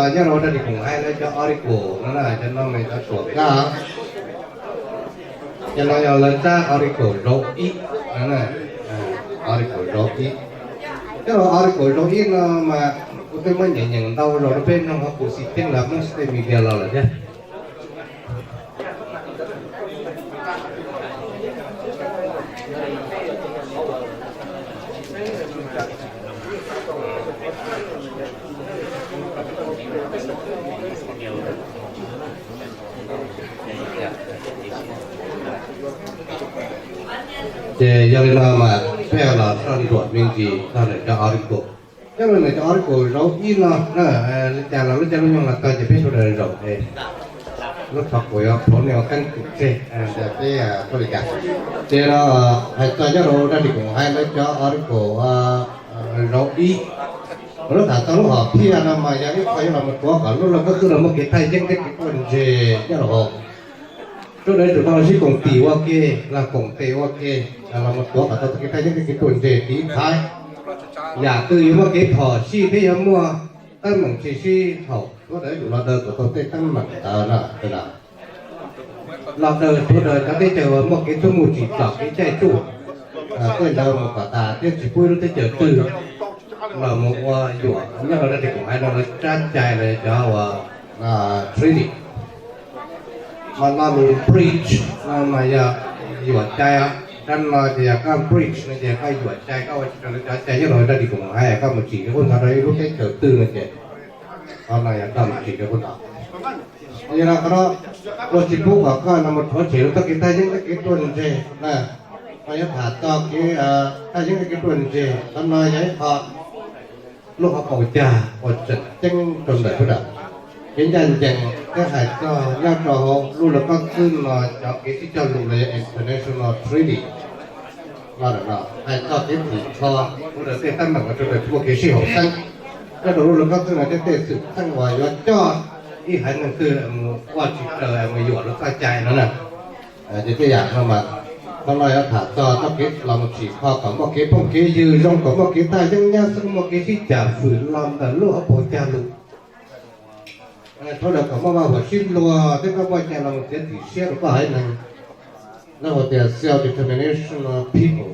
Nyob rau dab tsi koom haib lawv cov article no na, cov no mas cov tuam kab. Cov no yog lawv tsab article zaum ib, article zaum ib. Cov article zaum ib no mas kuv twb muab nyeem nyeem ntau zaus rau peb mloog, ho kuv xim ceeb los muab state media los lawm thiab. Ces yog li no mas peb los soj ntsuam me ntsis txog ntawm cov article. Nyob rau ntawm cov article zaum ib no, li cas los lub caij lub nyoog los tau ces peb sawv daws zaum es lub thov kuv yuav pauv nej ua keeb kwm tseg tias peb tuaj li cas. Ces no hais txog nyob rau dab tsi koom haib lawv cov article zaum ib, lub tham txog lub hom phiaj no mas yog ib qho yuav los mus tuav kom lub laj kab xwb los muaj kev thaj yeeb thiab kev ruaj ntseg nyob rau hauv. Sawv daws tsum tau los sib koom tis ua ke, los koom tes ua ke, los mus tuav kom tau kev thaj yeeb thiab kev ruaj ntseg tiv thaiv. Yam twg yuav muaj kev phom sij thiab yuav muaj teeb meem tsis sib haum, sawv daws yuav tsum los daws kom tau tej teeb meem ntawd na. Los daws sawv daws cov teb chaws uas muaj kev txuj mus tsim txom kev caij tsuj, tej ntawd mus kom tas thiab tsis pub ib lub teb chaws twg los mus ua yuam nyob rau dab tsi koom haib no lawv tsab cai los cov uas treaty. Mas no lus breach no mas yog yuam cai, tsab no ces yog koj breach no ces koj yuam cai, koj ua tsis raws li cov cai nyob rau dab tsi koom haib, koj mus tsim kev kub ntxhov rau ib lub teb chaws twg no ces qhov no yog koj mus tsim kev kub ntxhov. Yog no qhov no luag tsis pub kom koj no mus rhuav tshem luag txoj kev thaj yeeb thiab kev ruaj ntseg na. Koj yuav tham txog kev thaj yeeb thiab kev ruaj ntseg, qhov no yog ib qho lub hauv paus cag uas tseem ceeb rau ntawm sawv daws. Kev ncaj ncees thiab hais txog nyob rau hauv lub laj kab xwb no cov kev sib cog lus los yog international treaty no, hais txog kev txhim kho sawv daws tej teeb meem uas sawv daws tsis muaj kev sib haum xeeb nyob rau lub laj kab xwb no thiab tej xwm txheej uas yuav coj ib haiv neeg twg mus ua tsis raws mus yuam luag txoj cai no na. Ces tej yam no mas qhov no yuav tham txog txoj kev los mus txhim kho kom muaj kev phooj kev ywg zoo, kom muaj kev thaj yeeb nyab xeeb, muaj kev sib cam fwm los ntawm lub hauv paus cag lus. Sawv daws kom muaj vaj huam sib luag thiab koj muaj cai los mus txiav txim siab rau koj haiv neeg. Lawv hu tias self determination of people.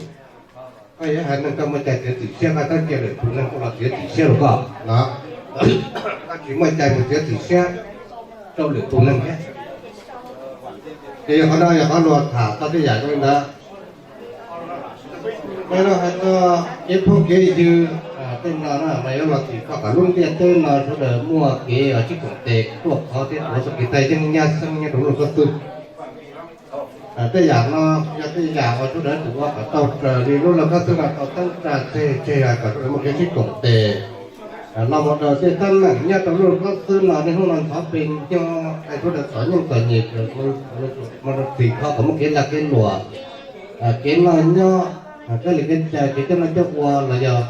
Koj yog haiv neeg koj muaj cai txiav txim siab, koj txhob cia lwm tus neeg tuaj los txiav txim siab rau koj no. Koj tsis muaj cai mus txiav txim siab rau lwm tus neeg thiab. Ces yog qhov no yog qhov luag tham txog tej yam zoo li ntawd. Peb no hais txog kev phooj kev ywg tej no na mas yuav los txhim kho kom lub ntiaj teb no sawv daws muaj kev sib koom tes tuaj qhov thiab tuav txoj kev thaj yeeb nyab xeeb nyob rau lub laj kab xwb. Tej yam no yog tej yam uas sawv daws tsum ua kom tau raws li lub laj kab xwb no tau teeb tsa tseg, tseg kom sawv daws muaj kev sib koom tes. Los mus daws tej teeb meem nyob rau lub laj kab xwb no niaj hnub no ntxhov pes nyob, sawv daws txom nyuj txom nyem, txhim kho kom muaj kev lag kev luam, kev noj nyob, kev li kev cai, kev coj noj coj ua los yog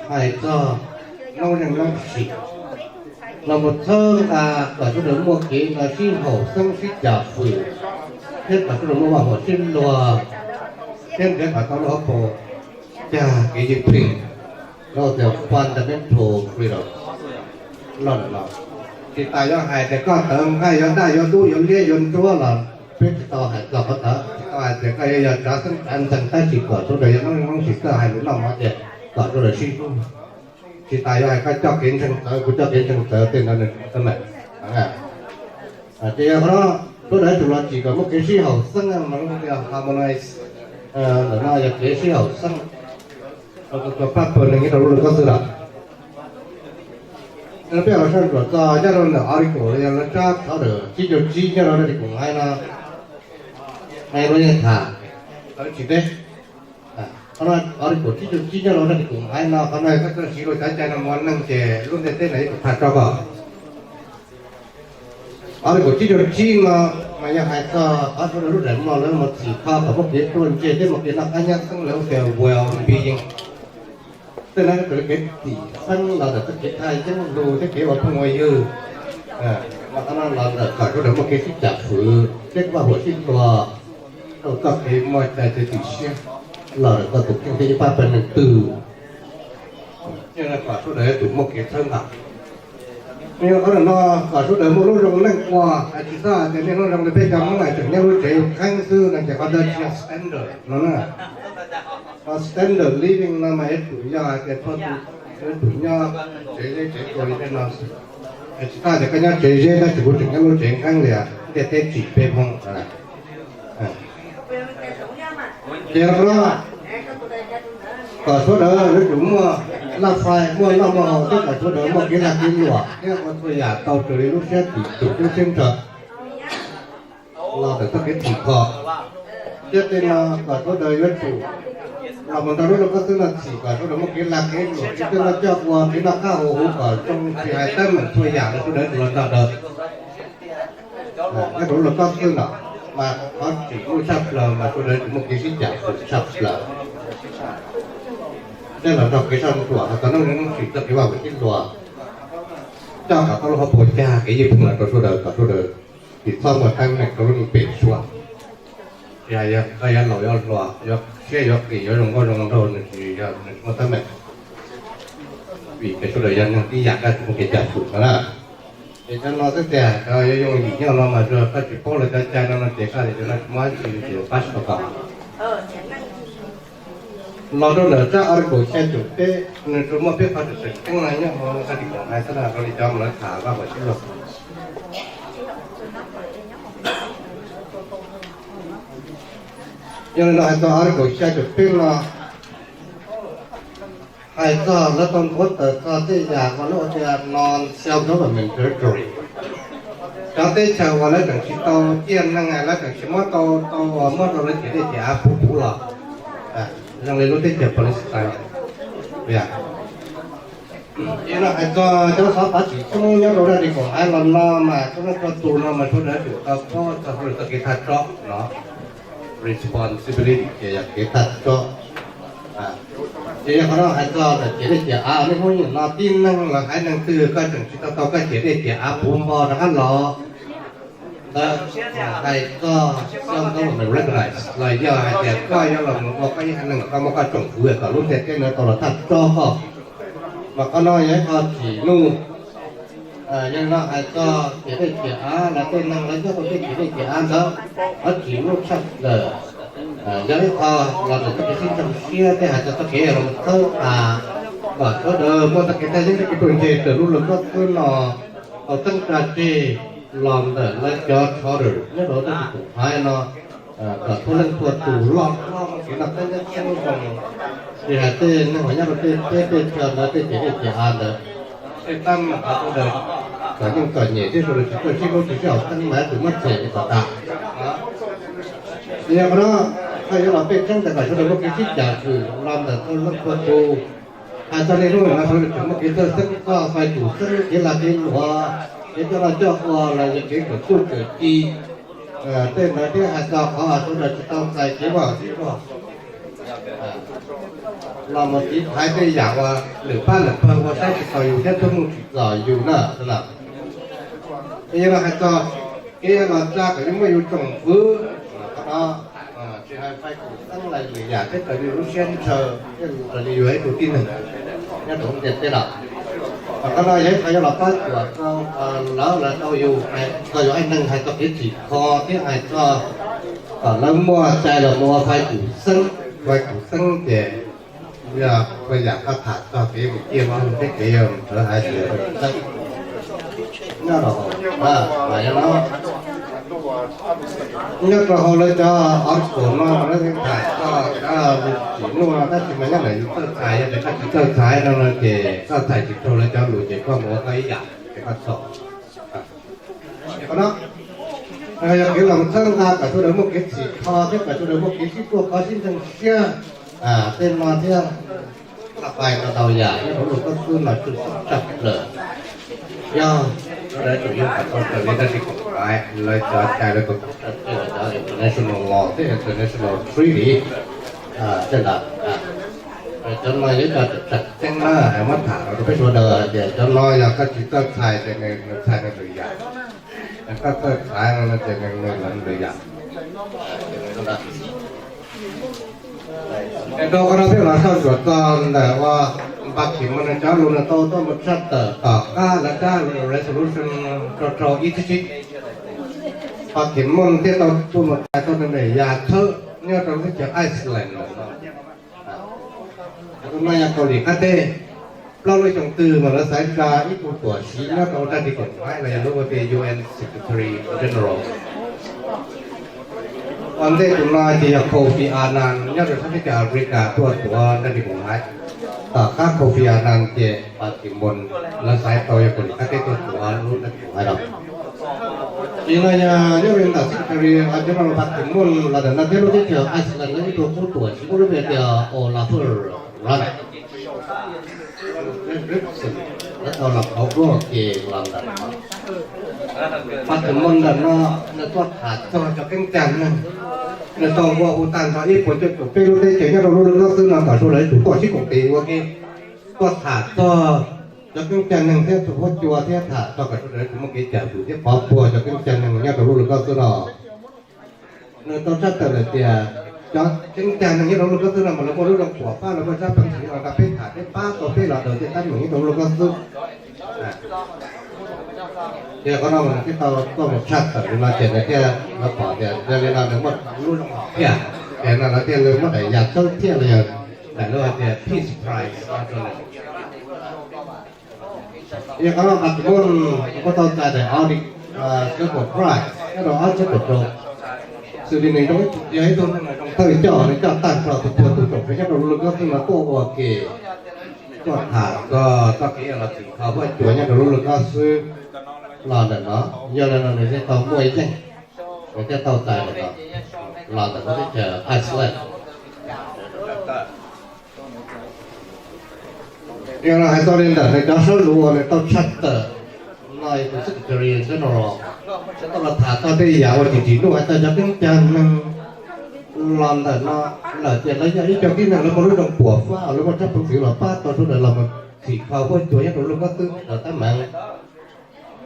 hais txog noob zeej noob sim los mus txhawb nqa kom sawv daws muaj kev no sib haum xeeb sib cam fwm, thiab kom sawv daws muaj vaj huam sib luag, thiab nrhiav kom tau lub hauv paus cag kev ywj plig, lawv tias fundamental freedom. Tsis tas yuav hais tias koj tawv nqaij yuav daj yuav dub yuav liab yuav ntsuab los peb tsis tau hais txog qhov ntawd, tsis tau hais tias koj yuav yog tsav xeeb tsav ntxees, tab sis kom sawv daws yog noob neej noob sim txawj hais lus noj mov ces kom sawv daws sib hlub. Tsis tas yuav hais koj coj kev ntseeg txawv, kuv coj kev ntseeg txawv, tej ntawd nws tsis teeb meem. Ces yog qhov no sawv daws tsum los txhim kom muaj kev sib haum xeeb, harmonize, ntawm no yog kev sib haum xeeb rau tus pab pawg neeg nyob rau lub laj kab xwb lawm. Peb los soj ntsuam txog nyob rau ntawm article los yog lawv tsab thov lawm tsib caug tsib nyob rau dab tsi koom haib no, lawv yeej tham tawv tsis deb. Qhov no article tsib caug tsib nyob rau dab tsi koom haib no, qhov no yog koj txawj siv lus txav cai no mus ua neeg ces lub ntiaj teb no yuav tsum tha tso koj. Article tsib caug tsib no mas yog hais txog qhov sawv daws lub daim mlog lawv mus txhim kho kom muaj kev ruaj ntseg thiab muaj kev noj qab nyab xeeb, lawv hu tias well being. Tej no raws li kev txim xeeb los ntawm txoj kev thaj yeeb lus thiab kev ua phooj ua ywg, los ntawm kom sawv daws muaj kev sib cam fwm thiab vaj huam sib luag, rau txoj kev muaj cai txiav txim siab los ntawm koj tus kheej thiab ib pab pawg neeg twg, kom sawv daws yuav tsum muaj kev txhawb nqa. Yog qhov no kom sawv daws muaj lub zoo neej ua, hais tsis txhob hais tias niaj hnub zoo li peb cov Hmoob hais tseem nyob lub tsev kheeb xwb no ces qhov ntawd tsis yog standard no na. Qhov standard living no mas yuav tsum yog hais tias txhua tus yuav tsum nyob tsev zeb tsev tsua li peb no xwb. Hais tsis txhob hais tias koj nyob tsev zeb tab sis kuv tseem nyob lub tsev kheeb li, ntiaj teb tsim peb Hmoob. Ces qhov no kom sawv daws yuav tsum muaj laj fai, muaj noj muaj haus thiab kom sawv daws muaj kev lag kev luam thiab ua txhua yam tau raws li lub siab tim tus lub siab ntshaw los ntawm txoj kev tsim kho. Thiab tej no kom sawv daws yuav tsum los mus ntau lub laj koj xwb no txhim kom sawv daws muaj kev lag kev luam, kev coj noj coj ua, kev noj qab haus huv kom zoo, tsis hais teeb meem txhua yam los sawv daws yuav tsum los nrog daws. Nyob rau lub laj koj xwb no mas qhov tsim nyog tshaj plaws mas sawv daws yuav tsum muaj kev sib cam tshaj plaws. Tej los nrog kev soj ntsuam hais txog neej zoo tsim txoj kev vaj huam tib luag, coj kom tau lub hauv paus cag kev ywj pheej los rau sawv daws kom sawv daws tsis txhob muaj teeb meem rau lub neej pem suab. Tsis hais yog koj yuav laus yuav hluas, yuav siab yuav qis, yuav zoo nkauj zoo nraug, nws tsis yog nws tsis muaj teeb meem, vim tias sawv daws yog neeg tib yam, koj tsis muaj kev cam xum no na. Ces cov no xwb tiag, cov yuav yooj yim nyob no mas koj tsis paub lawv cov cai no no ces koj tias cov no tsis muaj dab tsi ces pab tsis tau koj. Los rau ntawm tsab Article xya caum peb, nws tsuas muaj peb qhov tseem ceeb no nyob hauv Article hais xwb na, raws li cov lawv tham vaj huam tib luag. Yog li no hais txog Article xya caum peb no hais txog lawv tau nthuav tawm txog tej yam uas lawv ua tias non-self-government territory, cov teb chaws uas lawv tseem tsis tau ciaj neeg, lawv tseem tsis muab tau, tau muab rau lawv ciam dej ciam av puv puv los, zoo li lub teb chaws Palestine. Ces no hais txog cov xov xwm tsis txheeb nyob rau dab tsi kaum haiv los no mas txhua leej txhua tus no mas sawv daws yuav tsum tau paub txog sawv daws txoj kev thaj tsob no, responsibility ces yog kev thaj tsob. Ces yog qhov no hais txog ntawm ciam dej ciam av, nej Hmoob no tib neeg los haiv neeg twg koj tseem tsis tau tau koj ciam dej ciam av puv npo rov qab los, ntawd hais txog self government recognize los yog hais tias koj yuav los mus ua koj ib haiv neeg kom koj muaj koj tsoom fwv kom lub ntiaj teb no tau los thaj tsob koj. Mas qhov no yog ib qho tsim nyog. Yog li no hais txog ciam dej ciam av los tej neeg lawv nyob rau tej ciam dej ciam av ntawd, qhov tsim nyog tshaj plaws yog ib qho los ntawm txoj kev sib ntxeev siab thiab hais txog txoj kev los mus txhawb nqa kom sawv daws muaj txoj kev thaj yeeb thiab kev ruaj ntseg raws lub laj koj xwb no tau txeeb tsa tseg los ntawm lawv cov charter nyob rau txhua tus haiv no, kom txhua leej txhua tus loj hlob muaj kev noj qab nyob zoo, tsis hais tej neeg uas nyob rau tej teb tej chaw ntawd tej ciam dej ciam av ntawd, tej teeb meem qhov sawv daws txom nyem txom nyem thiab sawv daws tsis txawj sib hlub tsis sib haum xeeb mas tus muab them li kom tas. Yog qhov no koj yuav los peb tseeb tias kom sawv daws muaj kev sib cam xwm los ntawm txhua leej txhua tus. Hais txog niaj hnub no sawv daws tseem muaj kev txhawj xeeb txog fais tus xeeb kev lag kev luam, kev coj noj coj ua los yog kev kawm txuj kawm ci, tej ntawd thiab hais txog qhov sawv daws tsis tau txais kev vaj tib luag los mus tiv thaiv tej yam uas lwm pab lwm pawg ua saib tsis taus yus thiab tuaj mus tsim txom yus na. Yog no hais txog kev los tsa kom yus muaj yus tsoom fwv, qhov no tsis hais fais tus xeeb los lwm yam thiab raws li lub siab ntshaw thiab raws li yus ib tug tib neeg nyob rau ntiaj teb no. Qhov no yog ib qho yuav los pab cuam rau lawv, lawv tau yus, tau yus haiv neeg hais txog kev tsim kho thiab hais txog kom lawv muaj cai los mus ua fais tus xeeb. Fais tus xeeb ces yog txhua yam koj tham txog kev mus ciaj neeg thiab kev mus rov hais tias fais tus xeeb. Nyob rau hauv, nyob rau hauv lawv cov article no mas lawv yeej tham txog cov tsim nyog no tab sis mas nyob ntawm yus txawj txhais, yog tias koj tsis txawj txhais no no ces koj txhais tsis raug lawv cov lus ces koj mus ua koj ib yam ces koj txhaum. Qhov no yog kev los txhawb nqa kom sawv daws muaj kev txhim kho thiab kom sawv daws muaj kev sib quaj kho sib ntseeg siab tej no thiab. Laj fais tau ntau yam nyob rau lub koj xub no tshwj xeeb tshaj plaws. Yog sawv daws tseem yuav kom tau raws li dab tsi koom haiv lawv cov cai, lawv koom txoj cai, lawv cov international law thiab international treaty tej ntawd. Cov no yog cov tseem ceeb na, muab tham rau peb sawv daws hais tias cov no yog koj tsis txawj txhais ces nws txhais nws lwm yam, koj txawj txhais no ces nws nws lwm yam. Rau qhov no peb los soj ntsuam txog ntawm ua Ban Ki-moon no cov lus no tau tuaj mus tshaj tawm tom qab lawv rab resolution rau rau ib tsib tsib. Ban Ki-moon thiaj tau tuaj mus txais tau tus niam yam thawj nyob rau lub teb chaws Iceland no. Tus no yog Kaus Lim qab teb. Plaub lub xyoo twg mas lawv xaiv tsa ib tug tuam siv nyob rau raj ris koom haib los yog lub ua tias U N Secretary General. Ua ntej tus no ces yog Kofi Annan nyob rau sab teb chaws Africa tuaj tuav raj ris koom haib. Tom qab Kofi Annan ces Ban Ki-moon, lawv xaiv tau yog Kaus Lim qab teb tuaj tuav lub raj ris koom haib no. Ces no yog nyob li ntawm Secretary General Ban Ki-moon los ntawm no thiab lub teb chaws Iceland lawv ib tug qub tuam siv muaj lub npe tias Olafur Ragnar Hringsson, lawv tau los qhov ua ke los ntawm no. Ban Ki-moon ntawm no nws tuaj tham txog cov keeb cag neeg, nws tau ua hu tag nrho ib puas cuaj caum peb lub teb chaws nyob rau lub lwm lub xwb no kom sawv daws tsum tuaj sib koom tes ua ke, tuaj tham txog cov keeb cag neeg thiab tus huab cua thiab tham txog kom sawv daws tsum muaj kev cam tus thiab pov puag cov keeb cag neeg nyob rau lub lwm lub xwb no. Nws tau tshaj tawm lawm tias cov keeb cag neeg nyob rau lub lwm lub xwb no mas lawv muaj lub zoo puas fab, lawv muaj sab peev xwm los nrog peb tham thiab pab tau peb los daws tej teeb meem nyob rau lub lwm lub xwb. Ces qhov no mas nws thiaj tau tuaj mus tshaj tawm li no ces nws thiaj, lawv pom tias yog li no nws muaj lub zoo hom phiaj, ces no lawv thiaj li muab daim yam txawb thiaj los yog daim lub hais tias Peace Prize rau nws. Yog qhov no Ban Ki-moon kuj tau txais daim Audit Nobel Prize nyob rau ob txhiab kaum rau. Xws li nws zoo yog ib tug neeg zoo thawj coj, nws coj tag nrho tus puag tus tsoom fwv nyob rau lub lwm lub xwb no tuaj ua ke, tuaj tham txog txoj kev los txhim kho huab cua nyob rau lub lwm lub xwb los ntawm no. Yog li no nws thiaj tau muaj ib yeej, nws thiaj tau txais ntawm no los ntawm lub teb chaws Iceland. Yog no hais txog li ntawm nws cov sab lus uas nws tau tshaj tawm no, tus Secretary General tau los tham txog tej yam uas tsis tsim nuj hais txog cov keeb cag neeg los ntawm no lawm tias lawv yog ib co tib neeg lawv muaj lub zoo puas fab, lawv muaj sab peev xwm los pab tau sawv daws los mus txhim kho huab cua nyob rau lub lwm lub xwb raws teeb meem.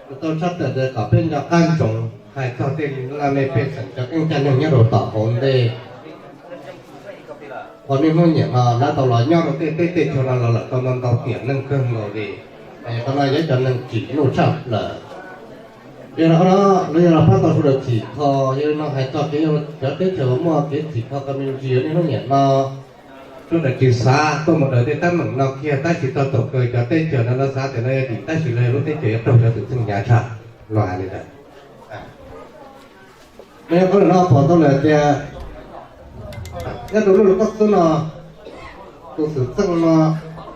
Nws tau tshaj tawm tias kom peb nco qab ntsoov hais txog tej laj mej pej xeem cov keeb cag neeg nyob rau tom hauv ntej. Qhov niaj hnub nyiam no lawv tau los nyob rau tej teb tej chaw no los lawm tau ntau ntau tiam neeg kawg nkaus li. Qhov no yog ib co neeg tsim nuj tshaj plaws. Yog li no lawv yog los pab tau sawv daws txhim kho, yog li no hais txog kev cov teb chaws uas muaj kev txhim kho community niaj hnub nyiam no, sawv daws tsis xav tuaj mus daws tej teeb meem no kiag, tab sis txog thaum kawg cov teb chaws no lawv xav tias lawv yuav dim tab sis lawv lub teb chaws yuav raug cov tus txheej hnyav tshaj los hais li ntawd. Nws yog qhov lawm no pom tau lawm tias nyob rau lub lwm lub xwb no, tus xwm txheej no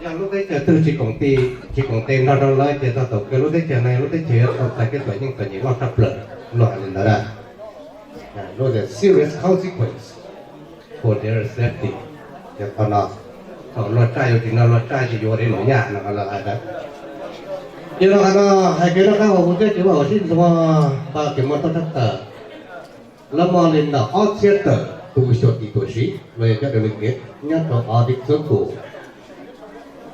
yog lub teb chaws twg tsis koom tes, tsis koom tes nrog rau lawv ces txog thaum kawg lub teb chaws no yog lub teb chaws yuav tau txais kev txom nyem txom nyem loj tshaj plaws los hais li ntawd. Lub tias serious consequence for their safety. Ces qhov no thaum luag tsaij yuav tsis nrog luag tsaij ces yuav ua deb num yaj no lawv hais ntawd. Yog li no hais no, hais kev noj qab haus huv thiab kev ua hauj sib ntxuag, Ban Ki-moon tau tshaj tawm lawv muaj li ntawm ob txhiab tawm tus xyuam tim tuam siv los yog cov delegate nyob rau Arctic Circle.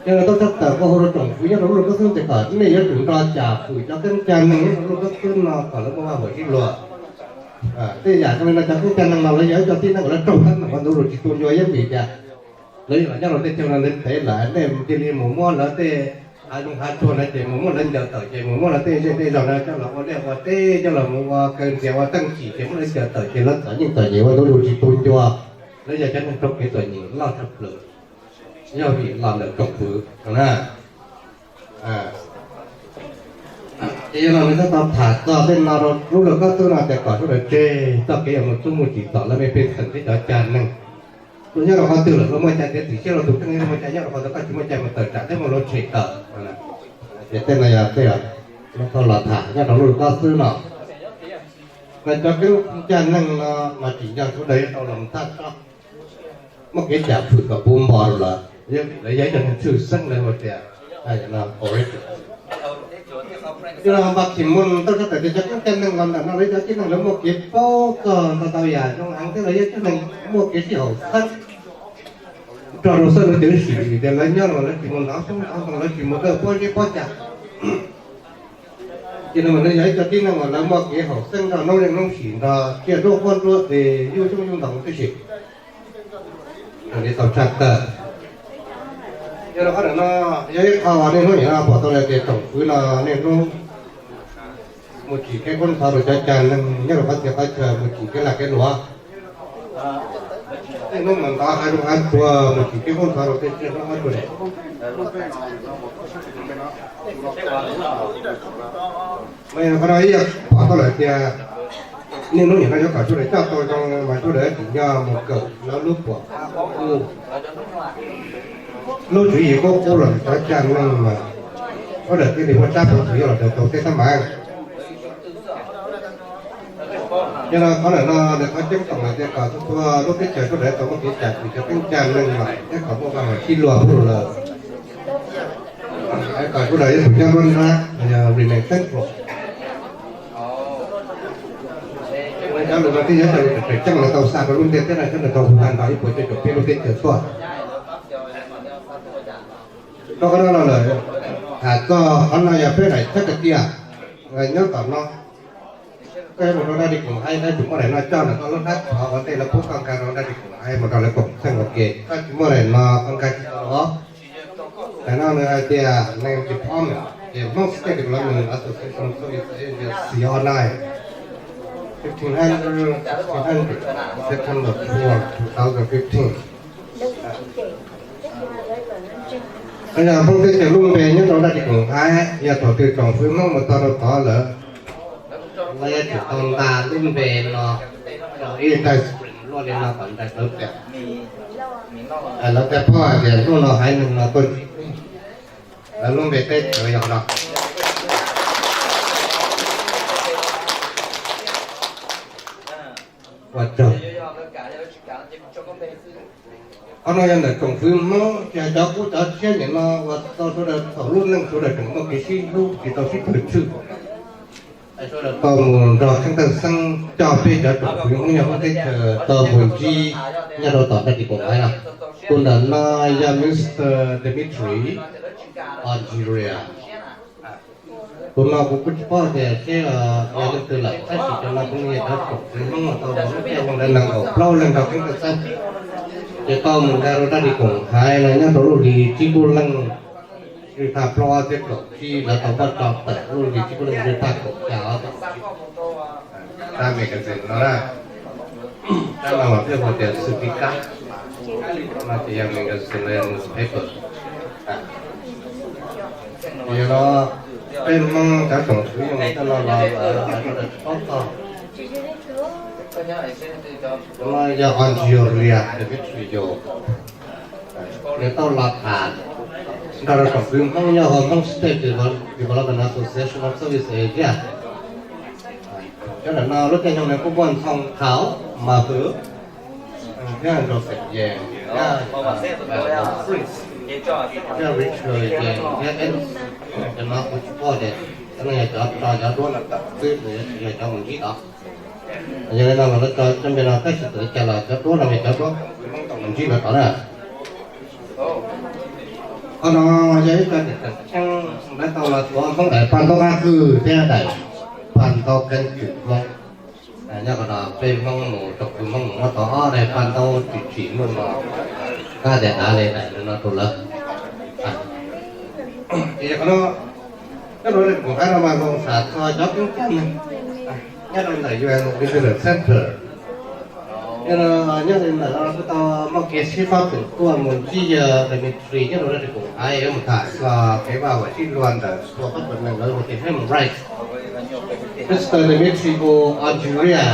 Yog li tau tshaj tawm ua hauj lwm tsoom fwv nyob rau lub lwm lub xwb tias kom nej yuav tsum nrog cam fwm cov keeb cag neeg nyob rau lub lwm lub xwb no kom lawv muaj vaj huam sib luag. Tej yam zoo li no cov keeb cag neeg no lawv yog ib co tib neeg uas lawv raug teeb meem ua ntu zus tsis tu ncua yeeb vim tias lawv yog los nyob rau tej chaw no ntev ntev lawm, nej cia li mus muab lawv tej hav zoov hav tsuag no ces mus muab lawv ncaws tawm ces mus muab lawv tej zej tej zog no coj los ua liaj ua teb, coj los mus ua kaw ntxias ua teej tsim ces muab lawv ncaws tawm ces lawv txom nyem txom nyem ua ntu zus tsis tu ncua. Lawv yog cov neeg raug kev txom nyem loj tshaj plaws yog vim los ntawm tsoom fwv na. Ces yog no nws thiaj tau tham txog tej no rau lub lwm lub xwb no tias kom sawv daws tseg txoj kev yuav mus txub mus tsim txom lawv mej pej xeem thiab cov cag neeg. Luag nyob rau qhov twg lawm luag muaj cai tiav txim siab rau tus kheej, luag muaj cai nyob rau qhov twg koj tsis muaj cai mus tawm tsam thiab muaj lub tshem tawm. Ces tej no yog tej lub tau los tham nyob rau lub lwm lub xwb no. Mas cov keeb cag neeg no mas tsim nyog sawv daws yuav tau los thaj toj, muaj kev cam fwm kom puv npo rau lawv, lawv yog ib co neeg tshwj xeeb lawv hu tias no. Yog no Ban Ki-moon tau tshaj tawm tias cov keeb cag neeg los ntawm no lawv cov tib neeg lawv muaj kev paub txog ntau ntau yam zoo heev thiab lawv yog cov neeg muaj kev sib haum xeeb nrog rau xeeb lawv cov sim vim tias lawv nyob los lawv tsis mus ntov xyoob ntov ntoo, lawv tsis mus dawj pob zeb pob cag. Ces no mas lawv yog ib co tib neeg uas lawv muaj kev haum xeeb nrog noob yeej noob sim nrog tsiaj nruab huab nruab tes yug xyoob yug ntoo tib si. Raws li tau tshaj tawm, Yog li qhov ntawm no yog ib qho uas niaj hnub nim no pom tau hais tias tsoom fwv no niaj hnub mus tsim kev kub ntxhov rau cov cag neeg nyob rau qhov txhia qhov chaw, mus tsim kev lag kev luam. Tej hnub mas ntov hav zoov hav tsuag mus tsim kev kub ntxhov rau tej tsiaj nrog hav tsuag. Mas yog qhov no ib yam pom tau lawm tias niaj hnub nim no yuav kom sawv daws coj tau zoo mas sawv daws tsis nco mus kawm lawv lub puam qab qub. Lub tswv yim qub qub los cov cag neeg mas sawv daws thiaj li muaj tsab peev xwm yuav los daws tau tej teeb meem. Yog li qhov ntawm no nws qhov ceeb toom hais tias kom txhua txhua lub teb chaws sawv daws tau muaj kev cai, cov teeb cag neeg mas thiab kom muaj vaj huam sib luag pub rau lawv, kom sawv daws yuav tsum nyob lub nrab remain central. Cov lus no twb yog cov lus tseem ceeb los tau xa rau lub ntiaj teb no, cov neeg tau hu tag nrho ib puas cuaj caum peb lub teb chaws tuaj. Rau qhov no los lawm, tham txog qhov no yog peb daim tshab kawg tiag nyob tom no. Koj yuav mus rau dab di koom hais, koj yuav tsum muaj daim no coj ntawm koj lub hnab tsov ua ntej lawv pub koj nkag rau dab di koom hais mus rau lawv koom txheej ua ke. Koj tsis muaj daim no koj nkag tsis tau los. Daim no nws hais tias name department, ces Hmong State Development Association Service Agency online, fifteen hundred, sixteen hundred, September four, two thousand fifteen. Yog Hmoob teb chaws lub npe nyob rau dab di koom hais, yog thaum twg tsoom fwv Hmoob mus txog rau tod lawm, lawv yuav tsum tau nta lub npe no rau ib daim screen luaj li no kom ntais plawv pem. Lawv thiaj paub hais tias hnub no haiv neeg no tuaj ntsib lawv lub npe teb chaws yog no. Ua tsaug. Qhov no yog ntawm tsoom fwv Hmoob, tsis hais cov qub cov tshiab nim no uas tau sawv daws thaum lub neej sawv daws tseem muaj kev sib hlub tsis tau sib thwm tshwm. Sawv daws tau mus nrog Kheej Tawj Xeeb coj peb cov tsoom fwv Hmoob nyob Hmoob teb chaws tau mus ntsib nyob rau tom dab di koom hais no. Tus ntawm no yog Mister Dimitri, Algeria. Tus no kuv kuj tsis paub tias seb yog leej twg lawm, tab sis cov no kuj yog cov tsoom fwv Hmoob uas tau los lub caij zoo li nees nkaum plaub leej nrog Kheej Tawj Xeeb, ces tau mus nkag rau dab di koom hais no nyob rau lub hli tsib puas leej, xyoo thaj plaub ob txhiab kaum tsib, lawv tau muab tso tawm lub hli tsib puas leej xyoo thaj kaum xya ob txhiab kaum tsib. Tsab magazine no na, tsab no mas peb hu tias xwm tib kab, no ces yog magazine los yog newspaper. Yog no peb Hmoob cov tsoom fwv Hmoob coj no los lawm sawv daws tsis paub txog. No yog Algeria Dimitri, nws tau los tham nrog rau tsoom fwv Hmoob nyob hauv Hmoob State Development Association of Southeast Asia. Cov ntawm no lub caij nyoog nws kuj muaj Ntxhoo Thauj, Mas Hwm, thiab Joseph Yees, thiab Fritz, thiab Richard Yees, thiab Ed. Cov no kuv tsis paub tias cov no yog cov tso cov duab no tawm xwb, nws yuav tsis yog cov mus ntsib tod. Yog li no mas lawv tso cov npe no tab sis txawm li cas los cov duab no yog cov duab Hmoob tau mus ntsib lawv tod na. Qhov no yog ib co niam tseem ceeb lawv tau los tuav Hmoob daim paj ntaub qab kwj thiab daim paj ntaub keeb kwm Hmoob. Nyob qhov no peb Hmoob mus, tsoom fwv Hmoob mus muab tau ob daim paj ntaub tsim tsim muaj no, kab tias dav li daim no rau lawv. Ces qhov no, nyob rau lub koom haib no mas zoo tham txog cov keeb kwm neeg nyob rau ntawm U N Visitor Center. Yog no nyob li ntawm no kuj tau muaj kev sib faib feem tuaj mus ntsib yawg Dimitri nyob rau dab di koom hais, yuav mus tham txog kev vaj huam sib luag ntawm txhua pab pawg neeg lawv hu tias human rights. Mister Dimitri hu Algeria,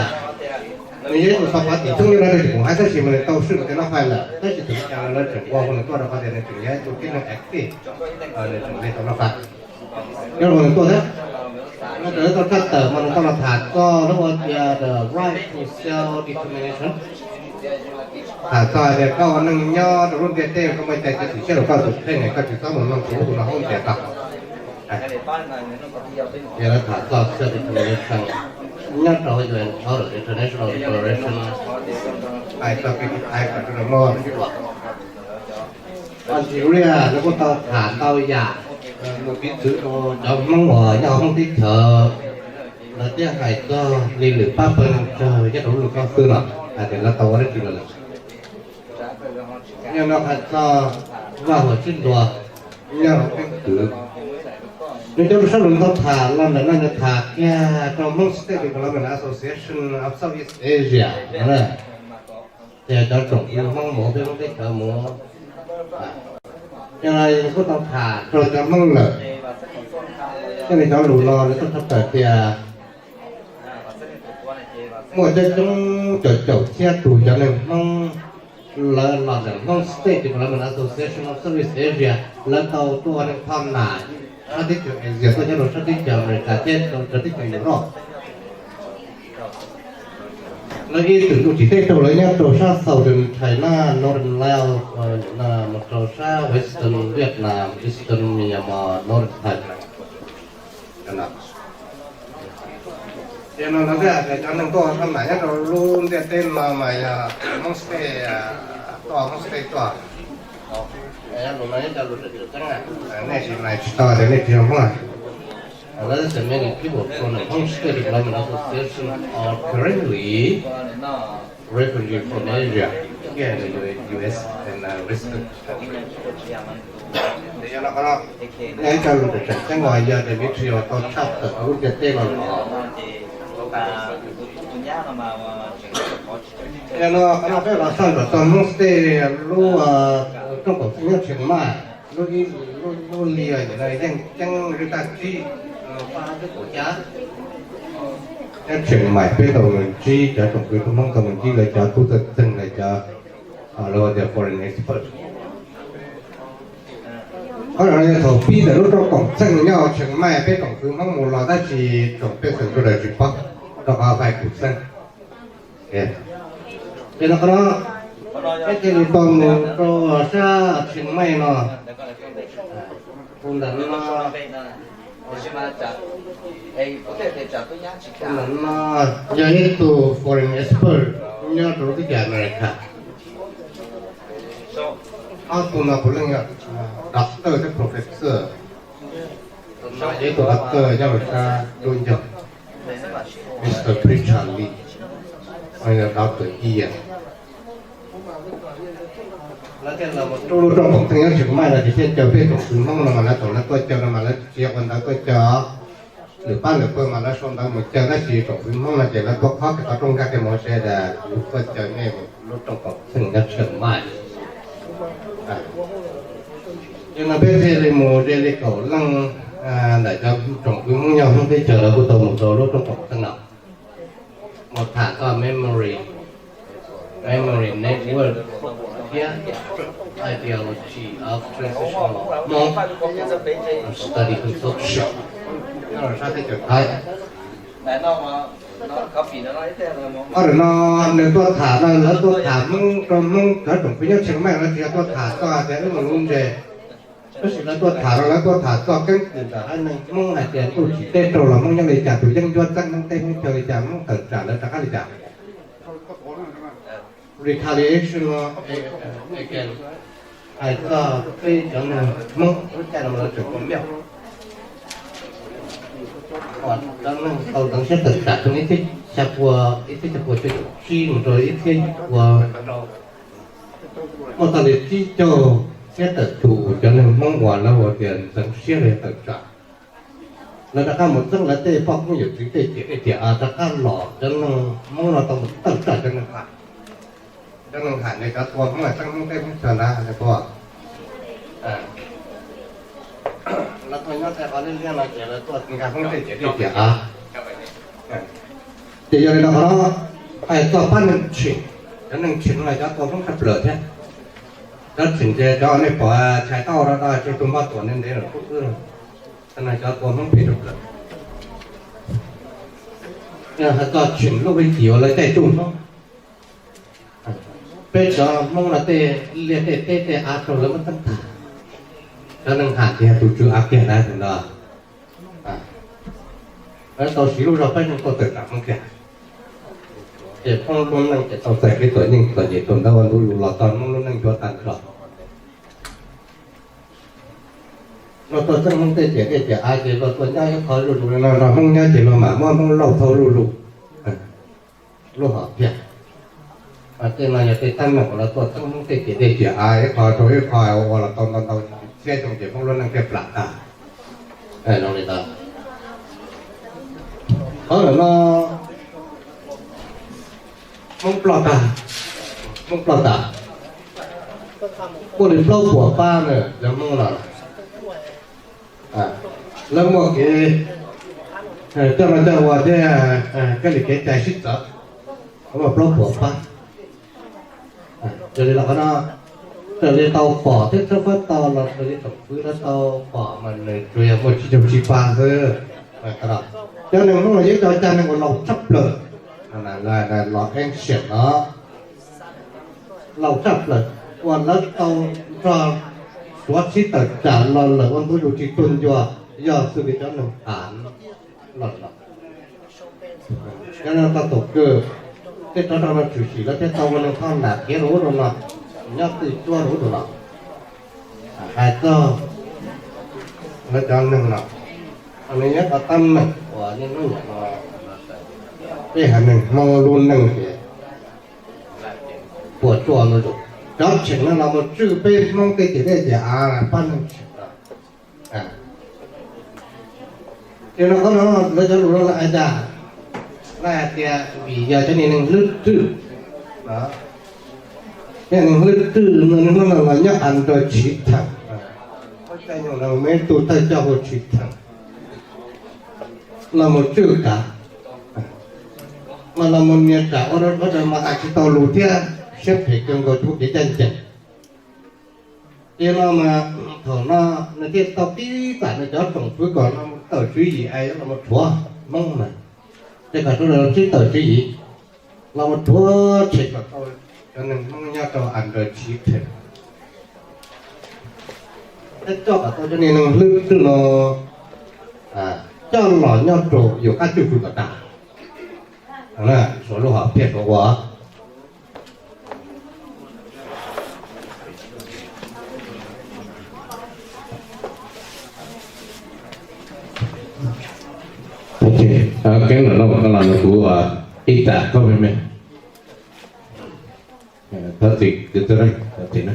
nws yog ib tug xov pov tim thoob nyob rau dab di koom hais tab sis mas nws tau swm mus tej no fais lawm tab sis thaum ub cas lawv tseem ua hu nws tuaj rau qhov tias nws tseem yog ib tug tib neeg active, nws tseem hle tau no fais. Nyob rau nws tuaj thiab, nws tau tshaj tawm mas nws tau los tham txog lub ua tias the right to self determination. Tham txog hais tias koj ua neej nyob rau lub ntiaj teb koj muaj cai txiav txim siab rau koj tus kheej, koj tsis txhob mus mloog tus ub tus no hauj ntias koj. Yog lawv tham txog self determination nyob rau U N Charter, International Declaration, hais txog kev tiv thaiv kom sawv daws muaj sib luag. Algeria lawv kuj tau tham ntau yam, mus piv txwv rau cov Hmoob uas nyob hauv Hmoob teb chaws, lawv thiaj hais txog li lwm pab pawg neeg tsawg nyob rau lub nroog Koj Xwb no hais tias lawv tau ua dab tsi los lawm. Yog no hais txog Vaj Huam Tswb Ntuas nyob rau Keeb Kwm. Nws cov lus sab lus tau tham los ntawm no nws tham kiag rau Hmoob State Development Association of Southeast Asia no na. Ces cov tsoom kwv Hmoob mus peb Hmoob teb chaws mus, ces kuj tau tham rau cov Hmoob lawm. Thiab nws cov lus no nws tuaj tshaj tawm tias muaj coob coob caum caum txhiab tus cov neeg Hmoob lawv los ntawm Hmoob State Development Association of Southeast Asia, lawv tau tuaj ua neeg thoj nam sab teb chaws Asia tuaj nyob rau sab teb chaws Amelikas thiab rau sab teb chaws Europe. Lawv ib txwm tuaj tsim teb rau lawv nyob rau sab Southern China, Northern Laos, mus rau sab Western Vietnam, Eastern Myanmar, Northern Thailand. Ces no lawv thiaj tias cov neeg tuaj thoj nam nyob rau lub ntiaj teb no mas yog Hmoob State, tuaj Hmoob State tuaj. Lus no yog cov lus tseem ceeb, nej tsis hais tsis tau tias nej tsis yog Hmoob. Lawv tias many people from the Hmong State Development Association are currently refugee from Asia, here in the U S and uh, Western countries. Ces yog no qhov no, yog ib co lus tseem ceeb uas yog Dimitri uas tau tshaj tawm lub ntiaj teb no los. Yog no qhov no peb los xauj ntawm txog Hmoob State lub rooj koom txheej nyob Tsheej Maij, lub ib, lub liaj ntawm no yeej ceeb li tag tsib, pab twb kaum xya. Nyob Tsheej Maij peb tau mus ntsib cov tsoom kwv tij Hmoob tau mus ntsib lawv cov tub txawj txeeg lawv cov, lawv ua tias foreign expert. Qhov no yog thaum pib ntawm lub rooj koom txheej nyob Tsheej Maij peb tsoom kwv Hmoob mus los tab sis tsoom pej xeem sawv daws tsis paub, rau qhov hais kuv xeeb. Ces no qhov no, peb thiaj li tau mus rau sab Tsheej Maij no. Tus ntawm no, tus ntawm no yog ib tug foreign expert nyob rau lub teb chaws America. Ob tug no puav leej yog doctor thiab professor. Tus no yog ib tug doctor nyob rau sab Nruab Ncog, Mister Richard Lee, doctor Ian. Lawv thiaj los mus rau lub rooj koom txheej nyob Tsheej Maij no ces thiaj caw peb tsoom kwv Hmoob no mas lawv thaum lawv tuaj caw no mas lawv tsis yog ua ntawv tuaj caw, lwm pab lwm pawg mas lawv sau ntawv mus caw tab sis tsoom kwv Hmoob no ces lawv tuaj khob kiag qhov rooj nkag kiag mus hais tias kuv tuaj caw nej mus lub rooj koom txheej nyob Tsheej Maij. Ces no peb thiaj li mus ze li kaum leej ntawm cov tsoom kwv Hmoob nyob Hmoob teb chaws lawv kuj tau mus rau lub rooj koom txheej no mus tham txog memory, memory network thiab ideology of transitional Hmong study consortium nyob rau sab teb chaws Thaib. Ob lwm no nws tuaj tham no lawv tuaj tham Hmoob rau Hmoob cov tsoom kwv nyob Tsheej Maij, lawv tsis yog tuaj tham txog tias wb mus lub ntseg. Tab sis lawv tuaj tham no lawv tuaj tham txog keeb kwm ntawm haiv neeg Hmoob hais tias ntuj tsim teb raug los Hmoob nyob li cas, tus yeeb ncuab txeeb Hmoob teb Hmoob chaw li cas, Hmoob tawm tsam lawv rov qab li cas. Retaliation again, hais txog peb cov neeg Hmoob lub caij no lawv tseem ua miaj, cov neeg tau ntxeev siab tawm tsam xyoo ib txhiab xya pua, ib txhiab xya pua cuaj caum tsib mus rau ib txhiab yim pua, muaj txog li tsib caug txhiab tawm tus cov neeg Hmoob uas lawv ua tias ntxeev siab los yog tawm tsam. Lawv rov qab mus txeeb lawv tej poj koob yawm txwv tej ciam dej ciam av rov qab los, cov neeg Hmoob no tau mus tawm tsam cov neeg Ham. Cov neeg Ham ne cov tua Hmoob txeeb Hmoob teb Hmoob chaw ntawd puas lawv tuaj nyob txhais qhov liab liab no ces lawv tuaj nkag Hmoob tej ciam dej ciam av. Ces yog li no qhov no, hais txog pab neeg Tsheem, cov neeg Tsheem no cov tua Hmoob tshaj plaws thiab. Cov Tsheem ces cov nej pom Chais Tauj no, Tsheej Tug Npoj Tuam ntev ntev lawm, Kub Kwb no, cov tua Hmoob phem tshaj plaws. Hais txog Tsheem lub vij cim uas lawv caij tsuj Hmoob, peb cov Hmoob no tej liaj tej teb tej av raug lawv muab txeeb tag. Cov neeg Ham ces yog tus tswv av kiag ntawd tus no. Lawv tau siv lub zog peb neeg tuaj tawm tsam Hmoob kiag. Ces Hmoob lub neej ces tau txais kev txom nyem txom nyem rau ntawd ua ntu zus los txog Hmoob lub neej ncuav tag nrho. Luag tuaj txeeb Hmoob tej ciam dej ciam av ces luag tuaj nyob ib qho zuj zus li no, nrog Hmoob nyob ces luag mam muab Hmoob lauj thauj zuj zus, lub hom phiaj. Tej no yog tej teeb meem uas lawv tuaj txeeb Hmoob tej ciam dej ciam av ib qho rau ib qho ua los tau ntau ntau txhiab xyoo ces Hmoob lub neej thiaj plam tag. Zoo li ntawd. Qhov ntawm no Hmoob ploj tag, Hmoob ploj tag. Muaj li plaub puas pab na, cov Hmoob no lawv muaj kev coj no coj ua thiab kab li kev cai sib txawv, muaj plaub puas pab. Raws li los qhov no, raws li tau pom thiab tshawb fawb tau los raws li tsoom fwv lawv tau pom mas nws tsuas yog muaj tsib caug tsib pab xwb. Cov neeg Hmoob no yog ib co cag neeg uas laus tshaj plaws, los ancient no, laus tshaj plaws uas lawv tau nrog Suav sib tawm tsam los lawm ua ntu zus tsis tuag ncua, yog xws li cov neeg Hav los no. Cov no tau taug kawg, tej rov rau no tshwm sim lawv thiaj tau ua neeg thoj nram kev rau ub rau no, nyob twj cuab rau ub rau no. Hais txog lawv cov neeg no, nws nyob qhov teeb meem uas niaj hnub niam no, peb haiv neeg Hmoob lub neej ces puas tsuaj ntau zus. Cov Tsheem no los mus tswj peb Hmoob tej ciam dej ciam av, pab neeg Tsheem no. Ces no qhov no lawv cov lus no lawv hais cas, lawv hais tias vim yog cov niag neeg hlwb rwj, cov neeg hlwb rwj no, no los nyob under Chief Town, caij nyoog no muaj ib tug thawj coj hu Chief Town los mus tswj kav, mas los mus nias tsam ua rau sawv daws mas hais tsis tau lus thiab siab phem kawg nkaus txog kev ncaj ncees. Ces no mas thaum no nws thiaj tau tib txam nws cov tsoom fwv kom no mus tawm tswv yim es los mus rhuav Hmoob na. Ces kom sawv daws los sib tawm tswv yim, los mus rhuav tshem kom tau cov neeg Hmoob nyob rau under Chief Town, thiab coj kom tau cov niag neeg hlwb rwj no coj los nyob rau yus qab tswj fwv kom tag. Suav lub hom phiaj Suav ua. Keeb no los kuv ib tam koj me me. Thov txim, thov txim na.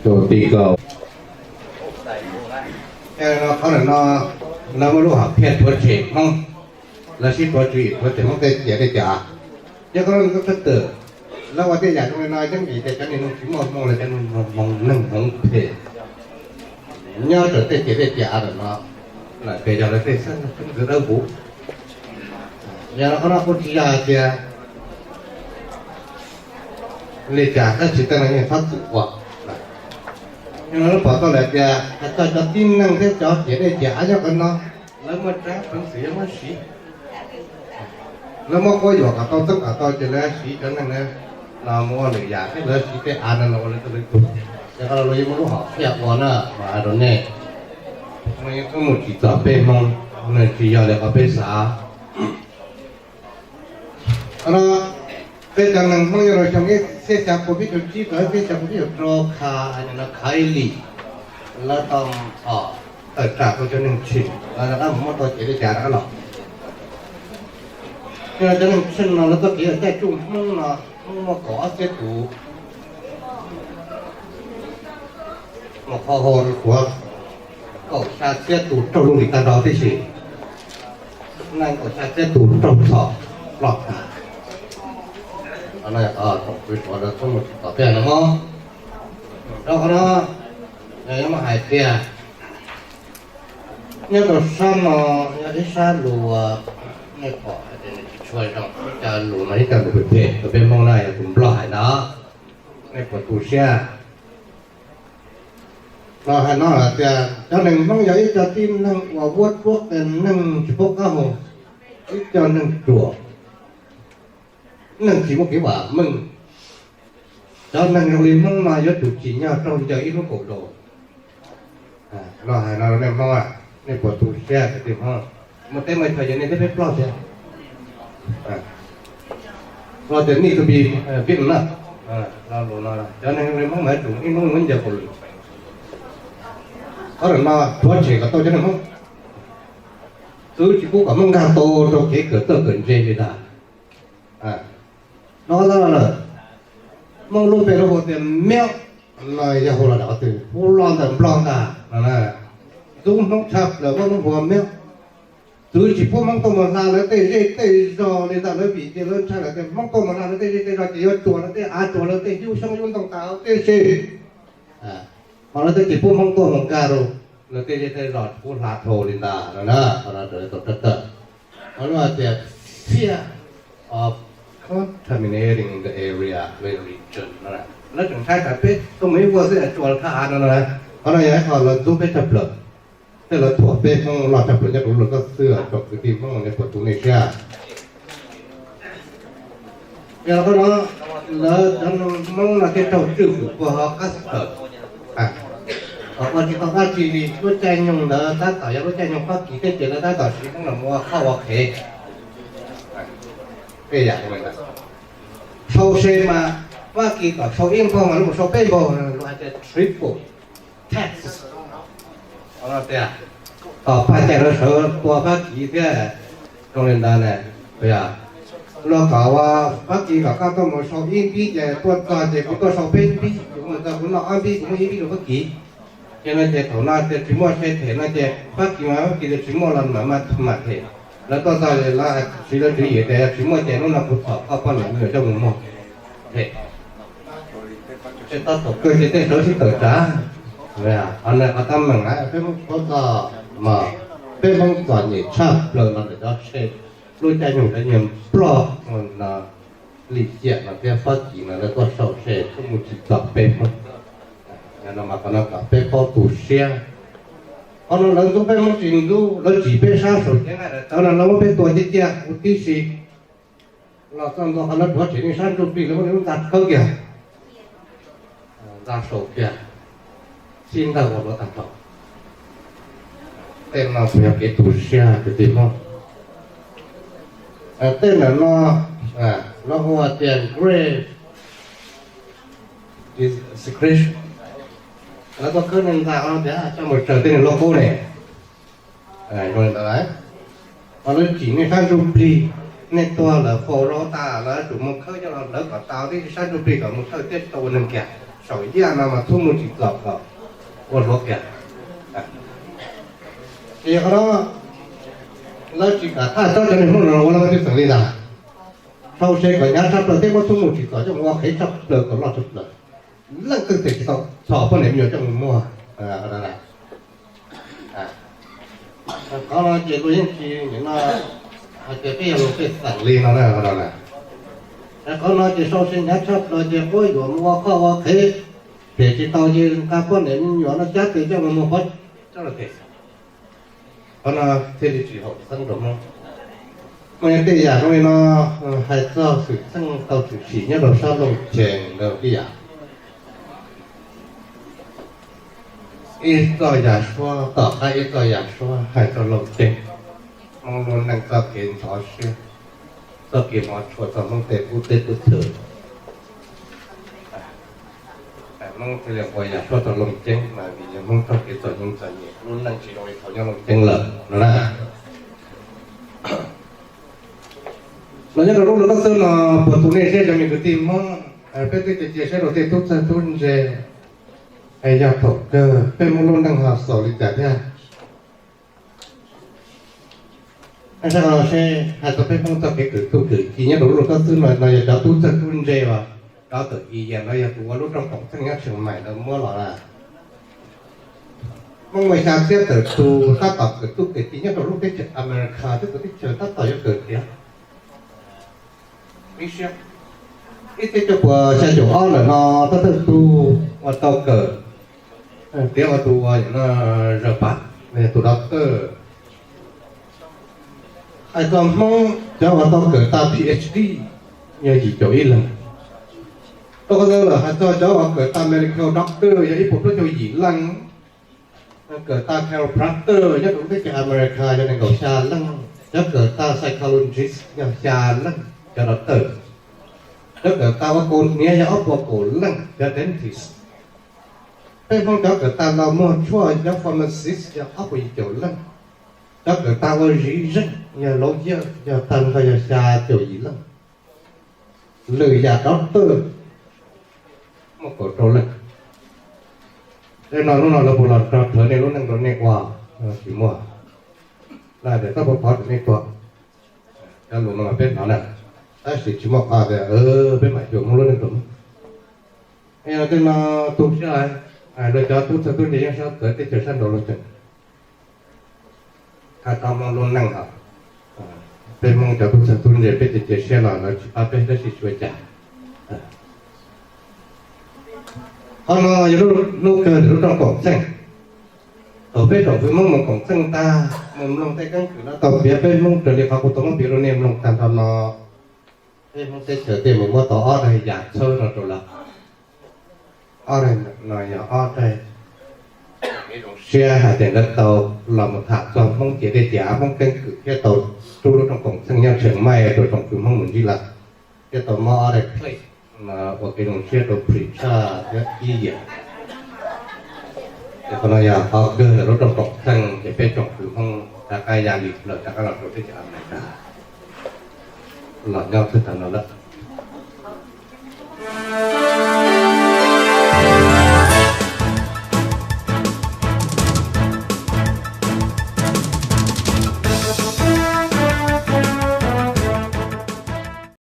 Tus tij Kaus, qhov no lawv muaj lub hom phiaj rhuav tshem Hmoob, lawv sib rhuav tswv yim rhuav tshem Hmoob tej ciam dej ciam av. Yog koj lub neej txawj twm, lawv ua tej yam zoo li no yeej vim tias cov niag neeg tsis muaj hmoo los cov neeg hmoov phem nyob rau tej ciam dej ciam av ntawm no lawm ces yog lawv tej xeeb ntxwv dawb huv. Yog li qhov no kuj tsis yog hais tias li cas tab sis tej no yeej txhob txwm ua. Yog no lawv pom tau lawm tias hais txog cov tib neeg thiab cov ciam dej ciam av nyob qhov no, lawv muaj tsab peev xwm yuav muab siv. Lawv muab quab yuam kom tau txeeb kom tau ces lawv siv cov neeg no mus ua lwm yam thiab lawv siv tej av no los ua lawv tej lwm tus. Ces qhov no luag yeej muaj lub hom phiaj ua na mas hais rau nej, yeej mus tsis txog peb Hmoob, nws tsis yog li qhov peb xav. Qhov no peb cov neeg Hmoob nyob rau xyoo ib txhiab xya pua peb caug tsib rau ib txhiab xya pua peb caug rau kha no Khaib Lis, lawv tau tawm tsam tau cov neeg Tsheej, lawv rov qab mus muab tau ciam dej ciam av rov qab los. Yog cov neeg Tsheej no lawv txoj kev ua caij tsuj Hmoob no, Hmoob muaj kaum ob txhiab tus, mus qhov hauv Suav kaum xya txhiab tus raug luj lim tag nrho tib si, neeg kaum xya txhiab tus raug txhom ploj tag. Qhov no yog qhov tsoom fwv Suav lawv txhob mus tsis tom peb no mog. Rau qhov no yog yuav muab hais tias nyob rau sab no yog ib sab lus nej pom hais tias nws tsis tshua zoo, ib co lus no ib co lus phem phem rau peb Hmoob na, yog tus Nplog hais ntag, nej puas tu siab? Los hais no hais tias cov neeg Hmoob yog ib co tib neeg uas vuab tsuab qias neeg tsis paub qab hau, ib co neeg ruam, neeg tsis muaj kev vam meej. Cov neeg zoo li Hmoob no yuav tsum tsim nyog raug ncaws ib lub kaum zaus. Los hais no nej Hmoob, nej puas tu siab kwv tij Hmoob? Muaj teb muaj chaw ces nej thiaj peb ploj thiab. Los tias need to be beaten na. Lo lus no cov neeg zoo li Hmoob mas yuav tsum ib hnub muab ncaws kaum lwm. Qhov no rhuav tshem kom tau cov neeg Hmoob. Twb tsis pub kom Hmoob nkag tau rau kev kawm txawj kawm ntse li ntag. No lawm, Hmoob lub npe lub hu tias Miab, no yog hu los dam twg, hu los ntawm Nplog ntag no. Ntxub Hmoob tshaj plaws muab Hmoob hu ua Miab. Twb tsis pub Hmoob tuaj mus hla lawv tej zej tej zos li ntag, lawv vim tias lawv ntshai lawm tias Hmoob tuaj mus hla lawv tej zej tej zos ces yuav tsuas lawv tej av, tsuas lawv tej yub xyoob yub ntoo tas tib si. Mas lawv twb tsis pub Hmoob tuaj mus nkag rau lawv tej zej tej zos, tsis pub hla dhau li ntag no na. Qhov no raws li tau tab tawm, qhov no tias fear of contaminating the area, the region no. Lawv tseem ntshai tsam peb tuaj mus ib vuag xwb tsuas thaj av no na. Qhov no yog ib qho lawv ntxub peb tshaj plaws, thiab lawv thuam peb Hmoob loj tshaj plaws nyob rau lub koj xwb tsoom kwv tij Hmoob nej puas tu nej siab. Yog qhov no, lawv cov Hmoob no thiaj raug tswj hwm puag hauv qab xib taws. Ua tsis tau dab tsi li, lub caij nyoog ntawd tab tom yog lub caij nyoog Fab Kis thiab ces lawv tab tom siv Hmoob los ua qhoj ua qhev. Tej yam sau se mas Fab Kis kom sau ib npaug mas lawv mus sau peb npaug, luag hais tias triple tax. Tias kom pab cai lawv sawv tua Fab Kis thiab zoo li ntawd na. Luag kom ua Fab Kis kom koj tuaj mus sau ib npib ces tuaj txog ces kuv tuaj sau peb npib, kuv mus txog kuv noj ob npib, kuv muab ib npib rau Fab Kis. Ces no ces thaum no tias tsis muaj se them no ces Fab Kis mas Fab Kis tias tsis muaj los mam mam them. Lawv tuaj txog lawv siv lawv tswv yim tias yog tsis muaj ces hnub no kuv txhom koj poj niam me nyuam coj mus muag them. Tej tab tom kawg ces tej sawv sib tawm tsav. Qhov no qhov teeb meem na peb Hmoob txom, peb Hmoob txom nyem tshaj plaws los ntawm cov se, lub caij nyoog cov nyiag ploj no, Lis Xiam no thiab Fab Kis no lawv tuaj sau se txhub mus tsim txom peb Hmoob. No mas qhov no kom peb paub tu siab. Qhov no lawv ntxub peb Hmoob tsis ntxub, lawv tsim peb sab saum cev nqaij daim tawv no lawv muab peb tua ciaj ciaj huv tib si. Los txog ntua qhov lawv rhuav tshem nej sab ntsuj plig lawv muab nej lub ntxa khawb kiag, ntxa saum kiag, sib ntaug ua luav tag nrho. Tej no puas yog kev tu siab kwv tij Hmoob? Tej ntawm no lawv hu tias grave desecration. Lawv tuaj khawb nej ntxa no tias coj mus tsaws tej neeg luaj qub ne. Zoo li ntawd, mas lawv tsim nej sab ntsuj plig, nej tuag lawm faus rau tas lawv tsum mus khawb coj los hlawv kom tau tib si sab ntsuj plig kom mus thawj thiab tsis tau ua neeg kiag. Saum yaj no mas txhub mus tsim txom kom ua hluav kiag. Ces yog qhov no lawv tsis kam thaj tsob cov niag Hmoob no ua lawv twb xeem li ntag. Sau se kom hnyav tshaj plaws thiab muab txhub mus tsim txom coj mus ua qhev tshaj plaws kom loj tshaj plaws. Leej twg them tsis tau txhom poj niam me nyuam coj mus muag. Qhov no ces luag yeej tsis nim no hais tias peb yog luag pej xeem li no na qhov no na. Qhov no ces sau se hnyav tshaj plaws ces quab yuam mus ua qhoj ua qhev, them tsis tau ces nqa poj niam me nyuam no cab tes coj mus muag pov tsab lawm them. Qhov no thiaj li tsis haum xeeb rau Hmoob. Muaj tej yam zoo li no hais txog xwm txheej tau tshwm sim nyob rau sab Looj Ceeb ntau tib yam. Ib txoj yam suab tom qab ib txoj yam suab hais txog Looj Ceeb, Hmoob lub neej txoj kev ntxhov siab, txoj kev hmov tshua txog Hmoob tej pub teb pub chaw. Hmoob thiaj li ua yam suab txog Looj Ceeb mas vim yog Hmoob txoj kev txom nyem txom nyem lub neej tsis zoo li thaum nyob Looj Ceeb lawm no na. Los nyob rau lub lwm koj xwb no puas tu nej siab cov me kwv tij Hmoob? Peb twb cia cia siab rau tej tub txawj tub ntse, es yog thaum kawg peb Hmoob lub neej ho xaus li cas thiab? Sab no seb hais txog peb Hmoob txoj kev kawm txuj kawm ci nyob rau lub lwm koj xwb no, no yog cov tub txawj tub ntse uas cov kawm i yam no yog tus ua lub rooj koom txheej nyob Tsheej Maim ntawd muab los na. Hmoob muaj xya txhiab tawm tus tab tom kawm txuj kawm ci nyob rau lub teb chaws America twb tus teb chaws tab tom yuav kawm tiav. Ib txhiab cuaj puas xya caum ob ntawm no tab txawj tug uas tau kawm tiav ua tus uas zaws pav, tus doctor. Hais txog Hmoob cov uas tau kawm tag PhD yog yim caum ib leeg. Rau qhov ntawd lawm hais txog cov uas kawm tag medical doctor yog ib puas plaub caug yim leej. Kawm tag chiropractor nyob rau teb chaws America yog nees nkaum xya leej. Cov kawm tag psychologist yog xya leej cov doctor. Cov kawm tag ua kaus hniav yog ob puas kaum leej cov dentist. Peb Hmoob cov kawm tag ntau muag tshuaj cov pharmacist yog ob puas yim caum leej. Cov kawm tag ua ziv zeej yog Lauj Yiab, yog tag nrho yog xya caum yim leej, lwm yam dov twj muaj kaum rau leej. Tej no hnub no lawv puas los nrog rhawv nej lub neej rau nej ua? Tsis muaj. Lawv hais tias txhob pov rau nej tuag. Cov lus no mas peb hnov na, tab sis tsis muaj qhov tias peb mam xyuas Hmoob lub neej rau Hmoob. Yog tej no tu siab lawm, luag cov tub txawg tub ntse yeej sab txawv teb chaws sab nraud los tseem tau Hmoob lub neej os. Peb Hmoob cov tub txawg tub ntse peb cia cia siab los lawv tsis pab peb tab sis tsis ua cas. Qhov no yog lub hnub kawg ntawm lub rooj koom txheej. Thaum peb tsoom fwv Hmoob mus koom txheej tag mus mloog tej keeb kwm no tau piav peb Hmoob raws li qhov kuv tau muab piav rau nej mloog tag nrho no, peb Hmoob teb chaws thiaj mus muab tau ob daig yam txhawb no rau lawv. Ob daig no yog ob daig kev zoo siab hais tias lawv tau los mus tham txog Hmoob ciam teb ciam av Hmoob keeb kwm thiab tau rub lub rooj koom txheej nyob Tsheem Maij rau tsoom fwv Hmoob mus ntsib lawm, thiab tau muab ob daig plate no ua kev zoo siab rau Phim Tshaj thiab Ib Yias. Ces qhov no yog qhov kawg ntawm lub rooj koom txheej ces peb tsoom fwv Hmoob rov qab ya li plaws rov qab los rau teb chaws Amelikas los nyob thwj tag no lawm.